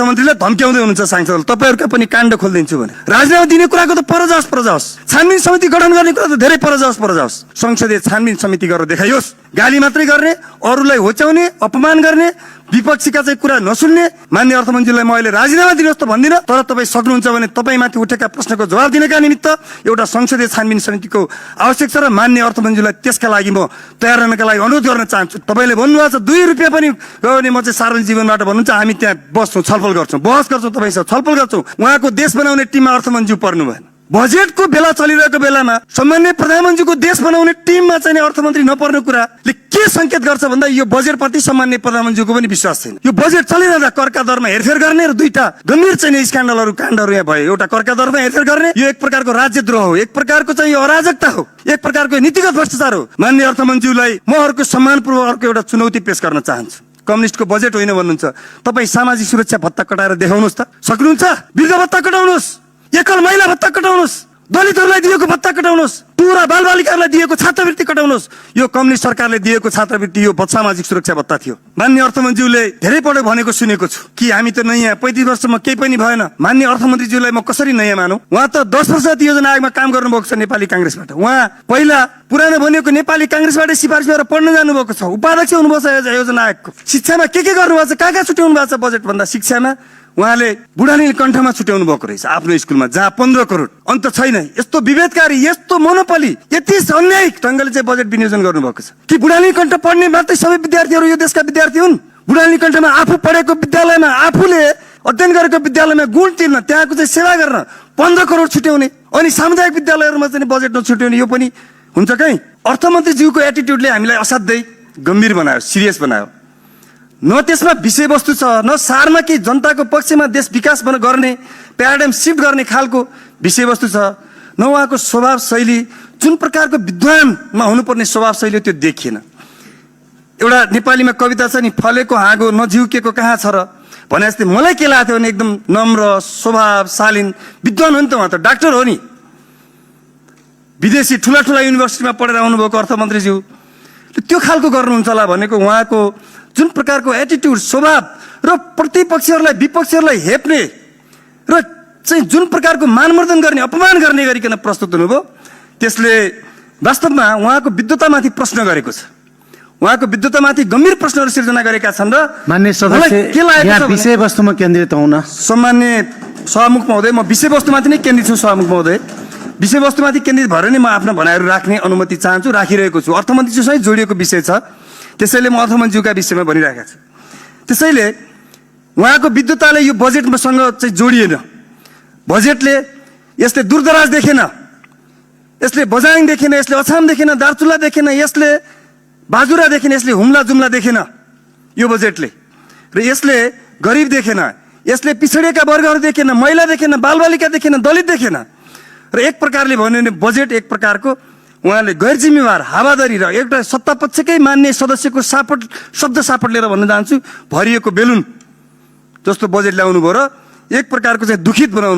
अर्थमन्त्रीले धम्क्याउँदै हुनुहुन्छ सांसदले, तपाईहरुका पनि काण्ड खोल्दिन्छु भने। राजीनामा दिने कुराको त परजाओस्। छानबिन समिति गठन गर्ने कुरा त धेरै परजाओस्। संसदीय छानबिन समिति गरेर देखाइयोस्। गाली मात्रै गर्ने, अरूलाई होच्याउने, अपमान गर्ने, विपक्षीका चाहिँ कुरा नसुन्ने माननीय अर्थमन्त्रीलाई म अहिले राजीनामा दिनुहोस् त भन्दिन, तर तपाईँ सक्नुहुन्छ भने तपाईँमाथि उठेका प्रश्नको जवाब दिनका निमित्त एउटा संसदीय छानबिन समितिको आवश्यक छ र माननीय अर्थमन्त्रीलाई त्यसका लागि म तयार रहनका लागि अनुरोध गर्न चाहन्छु। तपाईँले भन्नुभएको छ 2 रुपियाँ पनि गयो भने म चाहिँ सार्वजनिक जीवनबाट भन्नुहुन्छ हामी त्यहाँ बस्छौँ, छलफल गर्छौँ, बहस गर्छौँ, तपाईँसँग छलफल गर्छौँ। उहाँको देश बनाउने टिममा अर्थमन्त्री पर्नु भएन। बजेटको बेला चलिरहेको बेलामा सम्माननीय प्रधानमन्त्रीको देश बनाउने टिममा चाहिँ अर्थमन्त्री नपर्ने कुराले के संकेत गर्छ भन्दा यो बजेटप्रति सम्माननीय प्रधानमन्त्रीको पनि विश्वास छैन। यो बजेट चलिरहँदा करका दरमा हेरफेर गर्ने र दुईटा गम्भीर चाहिँ स्क्यान्डलहरू काण्डहरू यहाँ भयो। एउटा करका दरमा हेरफेर गर्ने, यो एक प्रकारको राज्यद्रोह हो, एक प्रकारको चाहिँ अराजकता हो, एक प्रकारको नीतिगत भ्रष्टाचार हो। माननीय अर्थमन्त्रीलाई म अर्को सम्मानपूर्वक अर्को एउटा चुनौती पेश गर्न चाहन्छु। कम्युनिस्टको बजेट होइन भन्नुहुन्छ, तपाईँ सामाजिक सुरक्षा भत्ता कटाएर देखाउनुहोस् त, सक्नुहुन्छ? वृद्ध भत्ता कटाउनुहोस्, एकल महिला भत्ता कटाउनुहोस्, दलितहरूलाई दिएको भत्ता कटाउनुहोस्, पुरा बालबालिकाहरूलाई दिएको छात्रवृत्ति कटाउनुहोस्। यो कम्युनिस्ट सरकारले दिएको छात्रवृत्ति यो सामाजिक सुरक्षा भत्ता थियो। माननीय अर्थमन्त्रीले धेरै पटक भनेको सुनेको छु कि हामी त नयाँ 35 वर्षमा केही पनि भएन। माननीय अर्थमन्त्रीज्यूलाई म कसरी नयाँ मानौँ? उहाँ त 10 वर्ष योजना आयोगमा काम गर्नुभएको छ नेपाली कांग्रेसबाट। उहाँ पहिला पुरानो बनिएको नेपाली कांग्रेसबाट सिफारिस गरेर पढ्न जानुभएको छ, उपाध्यक्ष हुनुभएको छ योजना आयोगको। शिक्षामा के गर्नुभएको छ, कहाँ छुट्याउनु भएको छ बजेट भन्दा शिक्षामा उहाँले बुढानील कण्ठमा छुट्याउनु भएको रहेछ आफ्नो स्कुलमा, जहाँ 15 करोड अन्त छैन। यस्तो विभेदकारी, यस्तो मोनोपोली, यति अन्यायिक ढंगले चाहिँ बजेट विनियोजन गर्नुभएको छ कि बुढानील कण्ठ पढ्ने मात्रै सबै विद्यार्थीहरू यो देशका विद्यार्थी हुन्। बुढानील कण्ठमा आफू पढेको विद्यालयमा, आफूले अध्ययन गरेको विद्यालयमा गुण तिर्न, त्यहाँको चाहिँ सेवा गर्न 15 करोड छुट्याउने, अनि सामुदायिक विद्यालयहरूमा चाहिँ बजेट नछुट्याउने, यो पनि हुन्छ कहीँ? अर्थमन्त्रीज्यूको एटिट्युडले हामीलाई असाध्यै गम्भीर बनायो, सिरियस बनायो। न त्यसमा विषयवस्तु छ, न सारमा कि जनताको पक्षमा देश विकास गर्ने प्याराडाइम सिफ्ट गर्ने खालको विषयवस्तु छ, न उहाँको स्वभाव शैली, जुन प्रकारको विद्वानमा हुनुपर्ने स्वभाव शैली त्यो देखिएन। एउटा नेपालीमा कविता छ नि, फलेको हाँगो नझिउकेको कहाँ छ र भने जस्तै मलाई के लाग्थ्यो भने एकदम नम्र स्वभाव शालीन विद्वान हो नि त, उहाँ त डाक्टर हो नि, विदेशी ठुला युनिभर्सिटीमा पढेर आउनुभएको अर्थमन्त्रीज्यू त्यो खालको गर्नुहुन्छ होला भनेको। उहाँको जुन प्रकारको एटिट्युड, स्वभाव र प्रतिपक्षीहरूलाई विपक्षीहरूलाई हेप्ने र चाहिँ जुन प्रकारको मानमर्दन गर्ने, अपमान गर्ने गरिकन प्रस्तुत हुनुभयो, त्यसले वास्तवमा उहाँको विद्वतामाथि प्रश्न गरेको छ। उहाँको विद्वतामाथि गम्भीर प्रश्नहरू सिर्जना गरेका छन्। र मान्य सदस्य यहाँ विषयवस्तुमा केन्द्रित हुन। सम्मान्य सभामुख महोदय, म विषयवस्तुमाथि नै केन्द्रित छु। सभामुख महोदय, विषयवस्तुमाथि केन्द्रित भएर नै म आफ्ना भनाइहरू राख्ने अनुमति चाहन्छु, राखिरहेको छु। अर्थमन्त्रीज्यूसँग जोडिएको विषय छ, त्यसैले म अर्थमन्त्रीज्यूका विषयमा भनिरहेको छु। त्यसैले उहाँको विद्वताले यो बजेटसँग चाहिँ जोडिएन। बजेटले यसले दूरदराज देखेन, यसले बजाङ देखेन, यसले अछाम देखेन, दार्चुला देखेन, यसले बाजुरा देखेन, यसले हुम्ला जुम्ला देखेन यो बजेटले। र यसले गरिब देखेन, यसले पिछडिएका वर्गहरू देखेन, महिला देखेन, बालबालिका देखेन, दलित देखेन। र एक प्रकारले भन्यो भने बजेट एक प्रकारको उहाँले गैर जिम्मेवार हावादारी र एउटा सत्तापक्षकै मान्य सदस्यको शब्द सापट लिएर भन्न चाहन्छु, भरिएको बेलुन जस्तो बजेट ल्याउनु भयो र एक प्रकारको चाहिँ दुखित बनाउनु